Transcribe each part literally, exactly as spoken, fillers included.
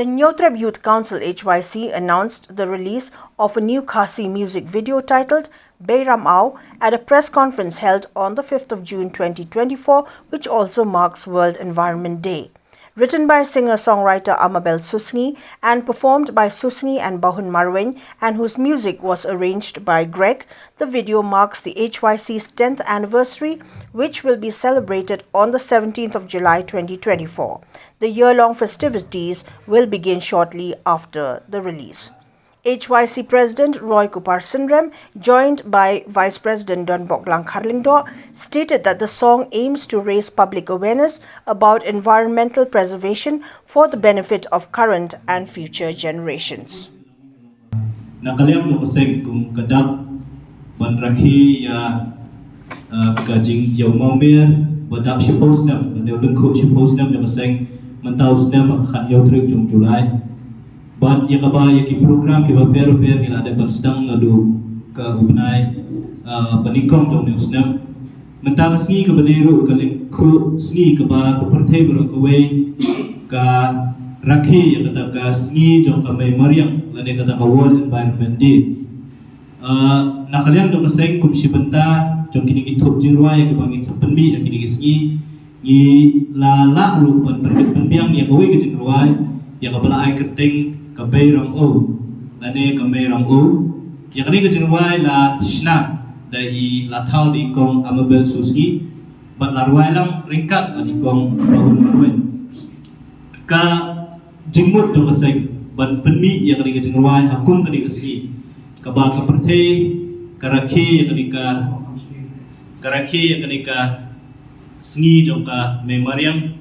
The Hynñiewtrep Youth Council H Y C announced the release of a new Khasi music video titled Beiram Au at a press conference held on the fifth of June twenty twenty-four, which also marks World Environment Day. Written by singer-songwriter Amabel Susngi and performed by Susngi and Bahun Marwein, and whose music was arranged by Greg, the video marks the H Y C's tenth anniversary, which will be celebrated on the seventeenth of July twenty twenty-four. The year-long festivities will begin shortly after the release. H Y C President Roy Kupar Synrem, joined by Vice President Donbok Langkhar Lyngdoh, stated that the song aims to raise public awareness about environmental preservation for the benefit of current and future generations. Na ka liang jong ka seng kum ka dap ban rakhe ïa, eh, ka jingïaw mawmer ba dap shiphew snem, lane u lyngkhuh shiphew snem jong ka seng, mynta u snem ha ka khathynñiew tarik jong July. Bad ïa kaba ïa ki program kiba pher pher ngi la dep ban sdang naduh ka u bnai, eh, ba nyngkong jong une u snem. Mynta ka sngi kaba dei ruh ka lyngkhuh sngi kaba ka pyrthei baroh kawei ka rakhe ïa kata ka sngi jong ka mei mariang lane kata ka World Environment Day. Ah, na ka liang jong ka seng kum shi bynta jong kine ki thup jingrwai kaba ngin sa pynmih ïa kine ki sngi, ngi la lah ruh ban pynbit pynbiang ïa kawei ka jingrwai ïa kaba la ai kyrteng ka Bei Rang O lane ka Mei Rang O. Ïa kane ka jingrwai la shna da i la thaw da i kong Amabel Susngi bad la rwai lang ryngkat bad i kong Bahun Marwein. Ka jingmut jong ka seng ban pynmih ïa kane ka jingrwai ha kum kane ka sngi kaba ka pyrthei ka rakhe ïa kane ka, ka rakhe ïa kane ka sngi jong ka mei mariang.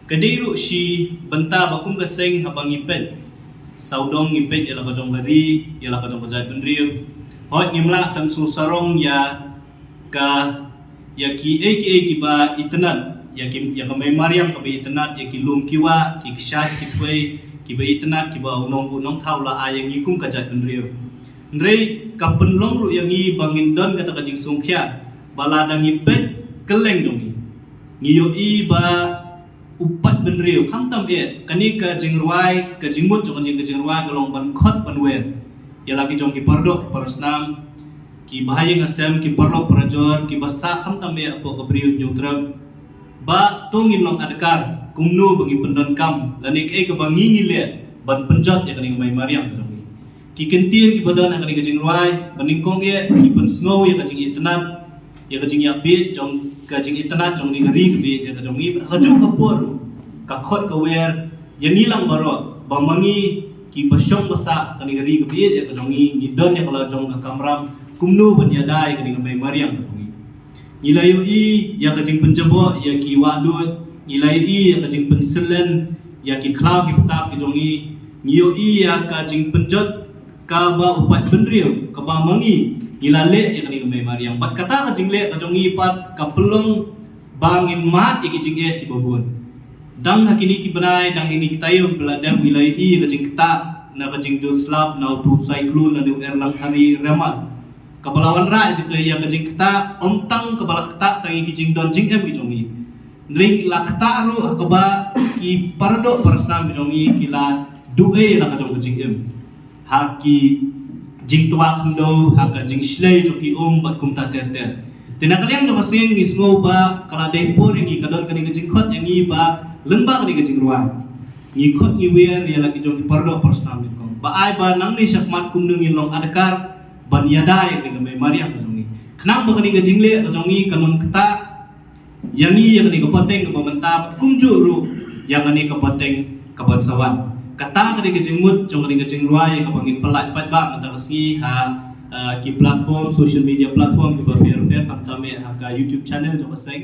Ka dei ruh shi bynta ba kum ka seng haba ngi peit sawdong ngi peit ïa la ka jong ka ri, ïa la ka jong ka jaitbynriew. Hooid ngim lah ban sngewsarong ïa ka, ïa kiei kiei kiba itynnad, ïa ki, ïa ka mei mariang kaba itynnad, ïa ki lum ki wah, ki kshaid ki thwei kiba itynnad kiba u nongbuh nongthaw u la ai ïa ngi kum ka jaitbynriew. Hynrei ka pynlong ruh ïa ngi ba ngin don kata ka jingsngewkhia ba lada ngi peit kylleng jong ngi, ngi ïohi ba u paidbynriew khamtam eh kane ka jingrwai, ka jingmut jong kane ka jingrwai ka long ban khot ban wer ïa la ki jong ki paradoh ki parasnam, ki bahaïing hasem, ki paralok parajor kiba sah khamtam eh hapoh ka Bri U Hynñiewtrep. Ba to ngin long adkar kumno ba ngi pyndonkam lane kaei kaba ngi ngi leh ban pynjot ïa kane ka mei mariang ka jong ngi. Ki kyntien kiba don ha kane ka jingrwai ba nyngkong eh ki pynsngew ïa ka jingitynnad, ïa ka jingïabieit jong, ka jingitynnad jong kane ka ri ka bieit ïa ka jong ngi. Ha kajuh ka por ka khot ka wer ïa ngi lang baroh ba ma ngi kiba shong ba sah kane ka ri ka bieit ïa ka jong ngi, ngi don ïa ka la jong ka kamram kumno ban ïada ïa kane ka mei mariang ka jong ngi. Ngi la ïohi ïa ka jingpynjaboh ïa ki wahduid, ngi la ïohi ïa ka jingpynsyllem ïa ki khlaw ki btap ki jong ngi, ngi ïohi ïa ka jingpynjot kaba u paidbynriew kaba ma ngi ngi la leh ïa kane ka mei mariang. Bad kata ka jingleh ka jong ngi pat ka pynlong ba ngin mad ïa ki jingeh kiba bun. Dang ha kine ki bnai, dang ha kine ki taïew ba la dep ngi la ïohi ïa ka jingktah na ka jingjur slap na utu u cyclone lane u Erlangkhari Remal. Kaba la wanrah ïa ka jingktah, ym tang kaba la ktah tang ïa ki jingdon jingem ki jong ngi, hynrei la ktah ruh ha kaba ki paradoh parasnam ki jong ngi ki la duh ei la ka jong ka jingim ha ki jingtwa khyndew, ha ka jingshlei jong ki um bad kumta ter ter. Te na ka liang jong ka seng ngi sngew ba ka la dei por ïa ngi, ka don kane ka jingkhot ïa ngi ba lyngba kane ka jingrwai ngi khot ngi wer ïa la ki jong ki paradoh parasnam ki jong ngi ba ai ba nangne shakhmat kumno ngin long adkar ban ïada ïa kane ka mei mariang ka jong ngi. Khnang ba kane ka jingleh ka jong ngi kan ym ktah ïa ngi ïa kane ka pateng kaba mynta bad kumjuh ruh ïa kane ka pateng kaban sa wan. Kata kane ka jingmut jong kane ka jingrwai ïa kaba ngin pynlait paidbah mynta ka sngi ha, eh, ki platform, social media platform kiba pher pher, khamtam eh ha ka YouTube channel jong ka seng.